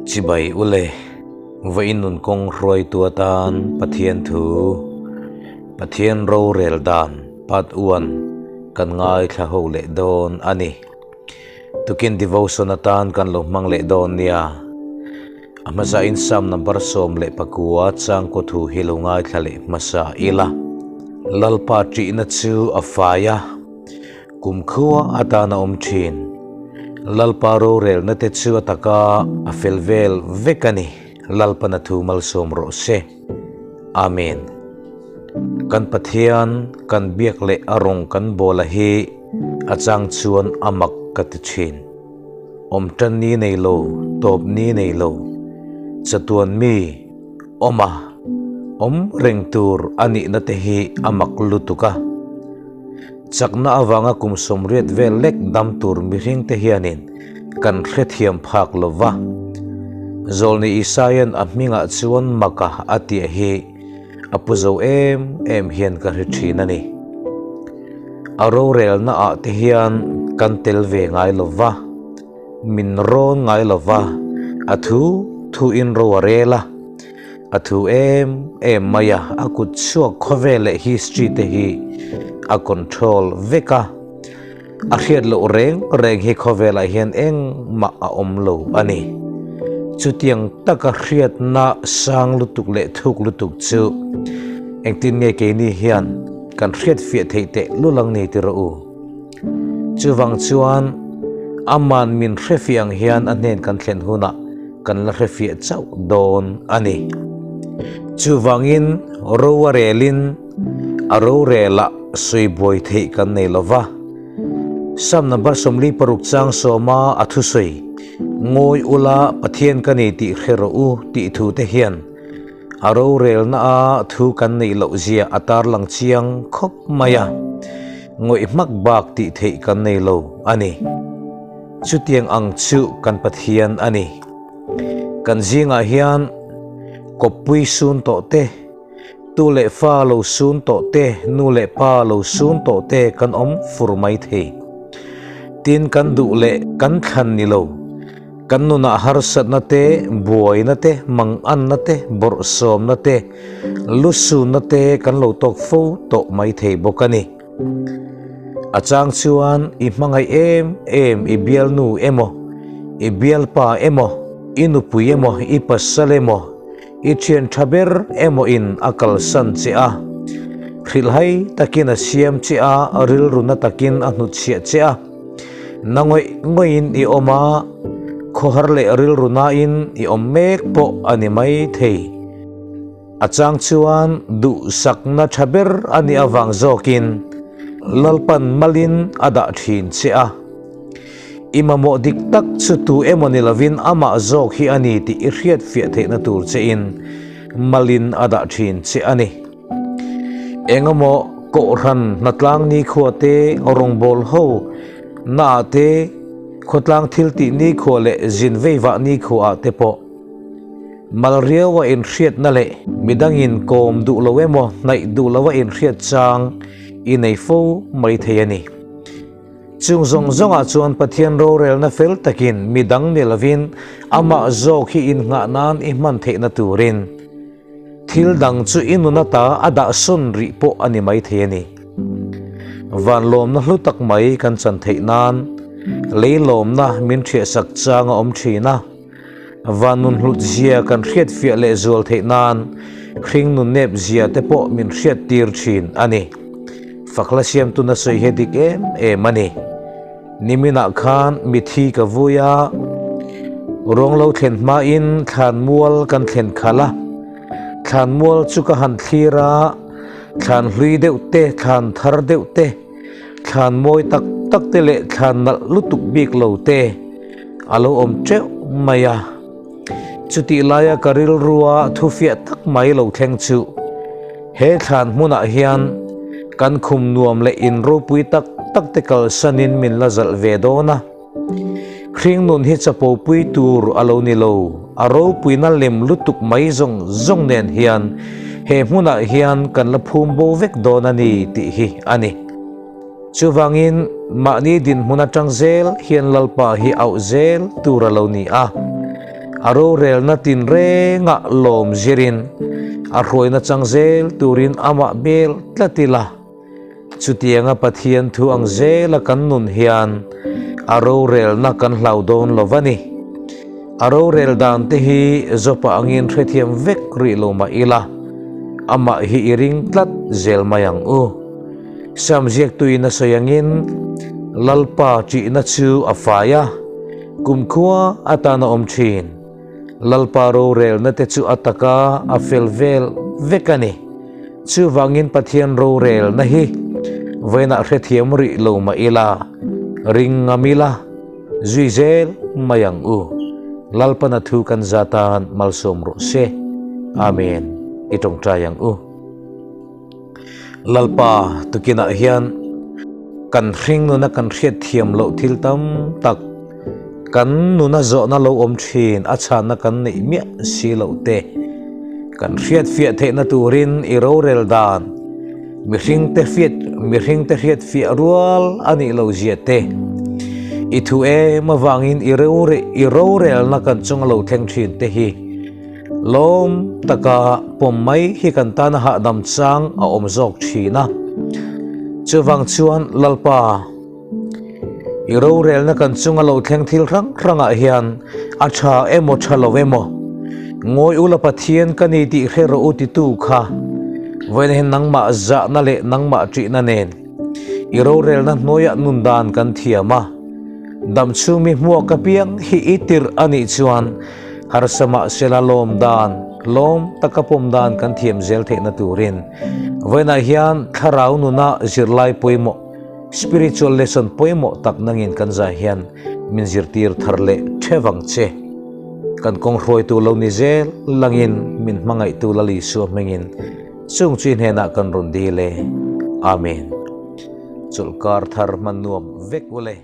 Chibai ule, vawiin nun kawng hruaitu atan Pathian thu, Pathian rorel dan part one kan ngaithla ho leh dawn a ni. Tukin devotion atan kan lo hmang leh dawn nia. A hmasa in Psalm number 19 changkaw thu hi lo ngaithla leh hmasa ila. Lalpa ṭihna chu a fai a. Kumkhua atan a awm thin. Lalpa rorelna te chu a taka a fel vel vek a ni. Lalpan a thu malsawm rawh se. Amen. Kan Pathian kan biak leh a rawng kan bawl a hi a chang chuan a mak ka ti thin. Awm tan ni nei lo, tawp ni nei lo, chatuan mi awm a, awm reng tur a nihna te hi a mak lutuk a. Chakna avanga kum 80 vel lek dam tur mihringte hianin kan hrethiam phak lo va. Zawlni Isaia'n a hmingah chuan maka a tih hi a pu zo em em hian ka hre thin a ni. A rorelna ah te hian kan tel ve ngai lo va, min rawn ngai lo va, a thu thu in ro a rel a. A thu em em mai a, a kut chhuak khawvel leh history te hi a control vek a, a hriat loh reng reng hi khawvelah hian engmah a awm lo a ni. Chutiang taka hriatna sang lutuk leh thuk lutuk chu engtin nge keini hian kan hriat fiah theih teh lul ang ni ti rawh u. Chuvang chuan aman min hrefiah ang hian a hnen kan thlen hunah kan la hrefiah chauh dawn a ni. Chuvangin ro a relin a rorelah sawi buai theih kan nei lo va. Psalm number 46 chang sawma a thusawi, Ngawi ula Pathian ka ni tih hre rawh u tih thu te hian a rorelna a thu kan neih loh zia a tarlang chiang khawp mai a, ngawih hmak bak tih theih kan nei lo a ni. Chutiang ang chu kan Pathian a ni. Kan zingah hian kawppui sun tawh te, tu leh fa lo sun tawh te, nu leh pa lo sun tawh te kan awm fur mai thei. Tin kan duh leh kan thlan ni lo, kan nunah harsatna te, buaina te, manganna te, bawrhsawmna te, lusunna te kan lo tawk fo tawh mai thei bawk a ni. A chang chuan i hmangaih em em i bialnu emaw, i bialpa emaw, i nupui emaw, i pasal emaw, i thian tha ber emaw in a kalsan che a, hrilhhai takin a siam che a, rilru na takin a hnutchhiah che a, na ngawih ngawihin i awm a, khawhar leh rilru nain i awm mek pawh a ni mai thei. A chang chuan duhsakna tha ber a nih avang zawkin Lalpan malin a dah thin che a. I mamawh dik tak chu tu emaw ni lovin amah zawk hi a ni tih i hriat fiah theihna tur chein malin a dah thin che a ni. Engemaw kohhran hnatlang nikhua te, rawngbawl ho naah te, khawtlang thiltih nikhua leh zin veivah nikhua ah te pawh, Malriaua inhriatna leh midangin kawm duh lo emaw hnaih duh loa inhriat chang i nei fo mai thei a ni. Chung zawng zawngah chuan Pathian rorelna fel takin midang ni lovin amah zawk hi innghah nan i hman theihna turin thil dang chu i nun ata a dah sawn rih pawh a ni mai thei a ni. Van lawmna hlu tak mai kan chan theih nan lei lawmna min ṭhiahsak chang a awm ṭhin a. Van nun hlut zia kan hriat fiah leh zual theih nan hring nun nep zia te pawh min hriat tir thin a ni. Fakhla siamtu na sawi hi dik em em a ni. Niminah khan mithi ka vui a, ruang lo thlen hmain thlan mual kan thlen khalh a. Thlan mual chu ka han thlir a, thlan hlui deuh te, thlan thar deuh te, Thlan mawi tak tak te leh thlan nalh lutuk bik lo te a lo awm teuh mai a. Chutih laia ka rilrua thufiah tak mai lo thleng chu he thlan hmunah hian kan khum nuam leh in ropui tak tak te kalsanin min la zalh ve dawn a. Hring nun hi chapo pui tur a lo ni lo, a ropuina lem lutuk mai zawng zawng nen hian he hmunah hian kan la phum bo vek dawn a ni tih hi a ni. Chuvangin mahni dinhmun atang zel hian Lalpa hi auh zel tur a lo ni a. A rorelna tinrengah lawm zirin a hruaina chang zel turin amah bel tlat ila. Chutianga Pathian thu ang zela kan nun hian a rorelna kan hlau dawn lo va ni. A rorel dan te hi Jopa angin hrethiam vek rih lo mah ila, amah hi i ring tlat zel mai ang u. Sam ziaktuin a sawi angin, Lalpa ṭihna chu a fai a, kumkhua atan a awm ṭhin. Lalpa rorelna te chu a taka a fel vel vek a ni. Chuvangin Pathian rorelna hi vawiinah hrethiam rih lo mah ila, ring ngam ila, zui zel mai ang u. Lalpana thu kan za tan malsawm rawh se. Amen. I tawngtai ang u. Lalpa tukinah hian kan hring nuna kan hriat thiam loh thil tam tak, kan nuna zawhna lo awm thin a chhanna kan neih miah si loh te kan hriat fiah theihna turin i rorel dan mihring te hriat mihring te hriat fiah rual a nih loh zia te i thu em avangin i rore i rorelna kan chunga lo thleng thin te hi Lawm taka pawm mai hi kan tana hahdam chang a awm zawk thin a. Chuvang chuan Lalpa, i rorelna kan chunga lo thleng thil hrang hrangah hian a tha emaw tha lo emaw, ngawi ula Pathian ka ni tih hre rawh u titu kha vawiin hian nangmah zahna leh nangmah ṭihna nen i rorelna hnuaiah nun dan kan thiam a. Damchhung mi hmuak apiang hi i tirh a nih chuan Harsa mahsela lawm dan, lawm taka pawm dan kan thiam zel theihna turin vawiinah hian thlarau nuna zirlai pawimawh, spiritual lesson pawimawh tak nangin kan zah hian min zirtir thar leh theuh ang che. Kan kawng hruaitu lo ni zel langin min hmangaihtu Lal Isua hmingin chung chi hnenah kan rawn dil e. Amen. Chawlhkar thar hman nuam vek ule.